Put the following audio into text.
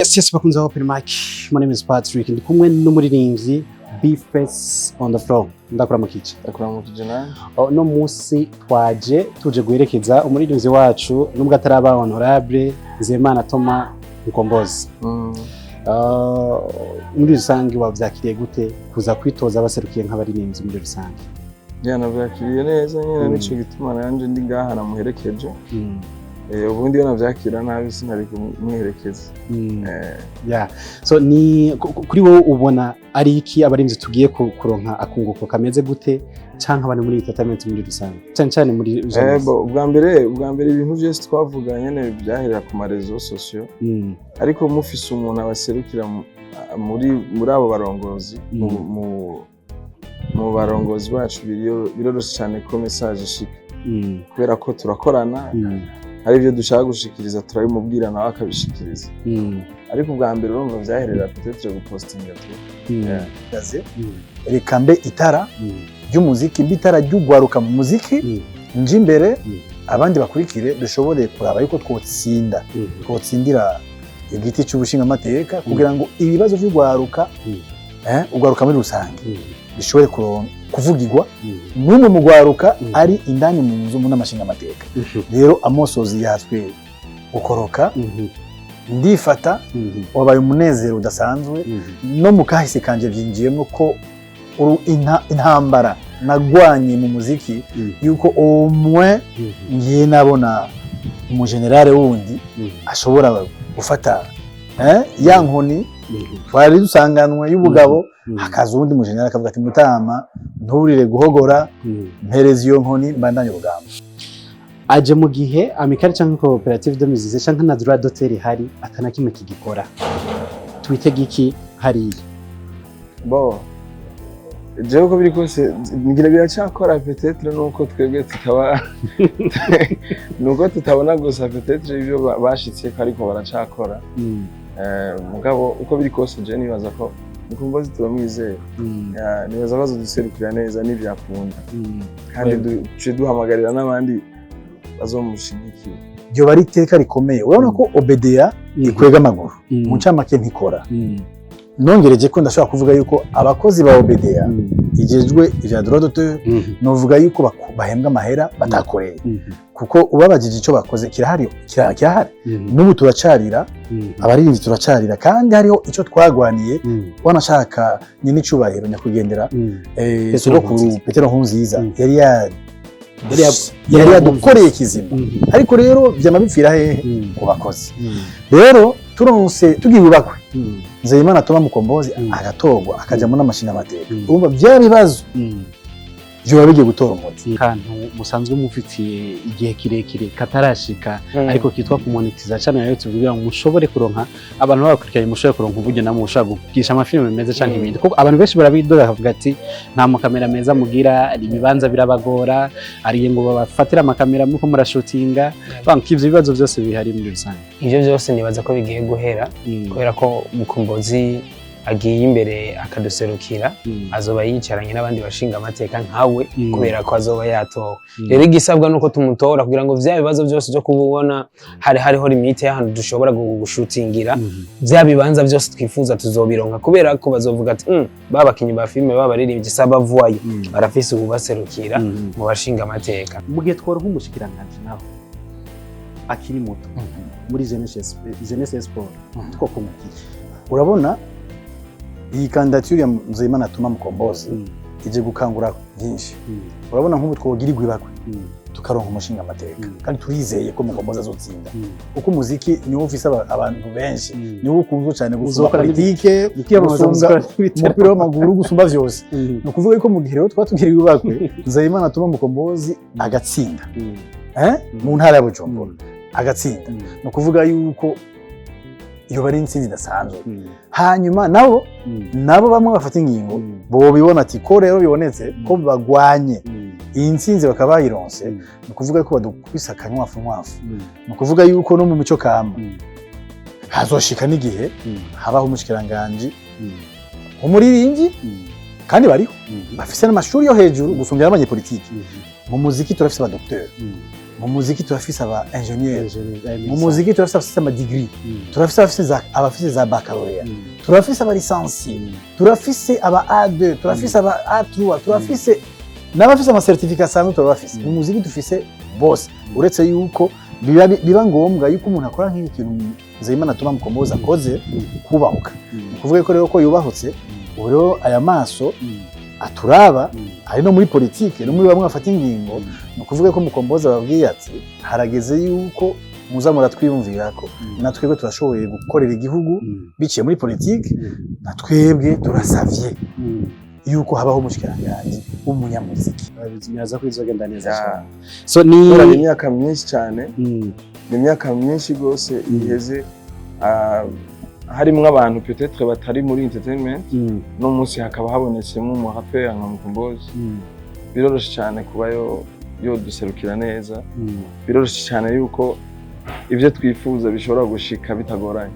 Yes, bakunze ba Open Mic. My name is Patrick. Ndi kumwe n'umuririmbyi B-Face on the floor. Ndakuramukije. Ndakuramukije nanjye. Oh, no munsi twaje tuje guherekeza umuririmbyi wacu, nubwo ataraba honorable, Nzeyimana Thomas Mukombozi. Muri rusange wavyakiriye gute kuza kwitoza abaserukiye nk'abaririmbyi muri rusange? Ya, navyakiriye neza nyene. Nico gituma nanje ndi ngaha namuherekeje. Ubundi iyo navyakira nabi sinari kumwiherekeza. Yeah. So ni kuri wowe ubona ari iki abarimvyi tugiye kuronka akunguko kameze gute, canke abantu muri entertainment muri rusange, cyane cyane muri jeunesse? Bo, ubwa mbere ibintu vyose twavuga nyene byaherera ku ma réseaux sociaux, ariko mufise umuntu abaserukira muri abo barongozi, mu barongozi bacu, biroroshe cyane ko message ishika, kubera ko turakorana. Hari ibyo dushaka gushikiriza, turabimubwira nawe akabishikiriza. Ariko ubwa mbere urumva vyaherera peut-être gupostinga tu. Yeah. Gaze. Reka mbe itara ry'umuziki, mbe itara ry'ugwaruka mu muziki, nje imbere, abandi bakurikire, dushobore kuraba yuko twotsinda, twotsindira igiti cy'ubushingamateka, kugira ngo ibibazo by'ugwaruka, ugwaruka muri rusange, bishobore kuvugirwa n'umwe mu gwaruka ari indani mu nzu mu n'amashingamateka. Rero amosozi yatswe gukoroka, ndifata, wabaye umunezero udasanzwe. No mu kahise kanje byinjiyemo ko intambara nagwanye mu muziki, yuko umwe ngiye nabona umujenerale wundi ashobora gufata ya nkoni twari dusanganwe y'ubugabo, hakaza uwundi mujenerale akavuga ati: "Mutama, nturire guhogora, mpereza iyo nkoni mbandanye urugamba." Aje mu gihe amicale canke coopérative de musiciens canke na droit d'auteur ihari, atana kimwe kigikora. Twitege iki hariya? Bo, jewe uko biri kose ngira biracyakora. Peut-être nuko twebwe tutaba, nuko tutabona gusa peut-être ibyo bashitseko, ariko baracakora. Mugabo uko biri kose je nibaza ko Mukombozi turamwizeye. Ya, nibaza ko azoduserukira neza nivyakunda, kandi duce duhamagarira n'abandi bazomushigikira. Ryoba ari iteka rikomeye. Urabona ko OBDA ikwega amaguru, mu ncamake ntikora. Nongereje ko ndashobora kuvuga yuko abakozi ba OBDA ijejwe ivya droit d'auteur, novuga yuko bahembwa amahera batakoreye, kuko ubabajije ico bakoze kirahari, kirahari. N'ubu turacarira, abaririmbyi turacarira, kandi hariho ico twagwaniye. Wanashaka nyine icubahiro nyakwigendera Petero sogokuru Nkurunziza. Petero Nkurunziza yari Yari yari yadukoreye kizima. Ariko rero vyama bipfira hehe? Ku bakozi. Rero turonse tugiye ibakwe, Nzeyimana Thomas Mukombozi agatorwa akaja muri amashinga amateka, urumva vya bibazo vyoba bigiye gutora umuti. Kantu musanzwe mufitiye igihe kirekire katarashika, ariko kitwa kumonetiza channel ya YouTube, kugira ngo mushobore kuronka abantu babakurikiranye, mushobore kuronka uburyo namwe mushobora kugisha amafilime meza canke ibindi, kuko abantu benshi barabidoga bakavuga ati nta makamera meza mugira, ibibanza birabagora, ari ngo babafatire amakamera muko murashutinga bank. Ivyo bibazo byose bihari muri rusange? Ivyo byose nibaza ko bigiye guhera, kubera ko Mukombozi agiye imbere akaduserukira, azoba yicaranye n'abandi bashinga amateka nkawe, kubera ko azoba yatowe. Rero igisabwa nuko tumutora, kugira ngo vya bibazo byose byo kubona hariho limite y'ahantu dushobora gushutingira, vya bibanza byose twifuza tuzobironka, kubera ko bazovuga ati ba bakinyi ba filime, b'abaririmbyi s'abavayo, barafise ububaserukira mu bashinga amateka." Mu gihe twora nk'umushikiranganji naho akiri muto muri jeunesse sport, twokungukiye? Urabona iyi candidature ya Nzeyimana Thomas Mukombozi ije gukangura byinshi. Urabona nk'ubu twogira ibakwe, tukaronka umushinga amateka, kandi turizeye ko Mukombozi azotsinda, kuko umuziki niwo ufise abantu benshi, niwo ukunzwe cyane gusumba Uzokora politike, kwiyamamaza, gusumba muzokora n'ibiteramo. Umupira w'amaguru, gusumba vyose. Ni ukuvuga yuko mu gihe rero twaba tugira ibakwe, Nzeyimana Thomas Mukombozi agatsinda, mu ntara ya Bujumbura agatsinda, ni ukuvuga yuko iyo bari intsinzi idasanzwe. Hanyuma nabo bamwe bafata ingingo, bobibona ati ko rero bibonetse ko bagwanye iyi ntsinzi bakaba bayironse, ni ukuvuga ko badukubise akanywafu nkwafu. Ni ukuvuga yuko no mu mico kama hazoshika n'igihe habaho umushikiranganji umuririmbyi, kandi bariho bafise n'amashuri yo hejuru gusumbya n'abanyepolitiki. Mu muziki turafise abadokiteri. Mu muziki turafise aba ingénieur, mu muziki turafise abafise ama degree, turafise abafise za baccalauréat, turafise aba licencié, turafise aba A2, turafise aba A3, turafise n'abafise ama certificat asanzwe, turabafise. Mu muziki dufise bose, uretse yuko biba ngombwa yuko umuntu akora nk'iki kintu Nzeyimana Tuma Mukombozi akoze, kubahuka. Ni ukuvuga ko rero ko yubahutse, ubu rero aya maso aturaba ari no muri politike, no muri bamwe bafata ingingo. Ni ukuvuga ko Mukombozi ababwiye ati: "Harageze yuko muza muratwiyumvira ko na twebwe turashoboye gukorera igihugu biciye muri politike. Na twebwe turasavye yuko habaho umushikiranganji w'umunyamuziki." Biraza ko bizogenda neza cyane. So ni Kubera ni imyaka myinshi cyane, ni imyaka myinshi rwose iheze, harimwo abantu peut-être batari muri entertainment. No munsi hakaba habonetsemo umuraperi nka Mukombozi, biroroshye cyane kuba yo yoduserukira neza. Biroroshye cyane yuko ibyo twifuza bishobora gushika bitagoranye.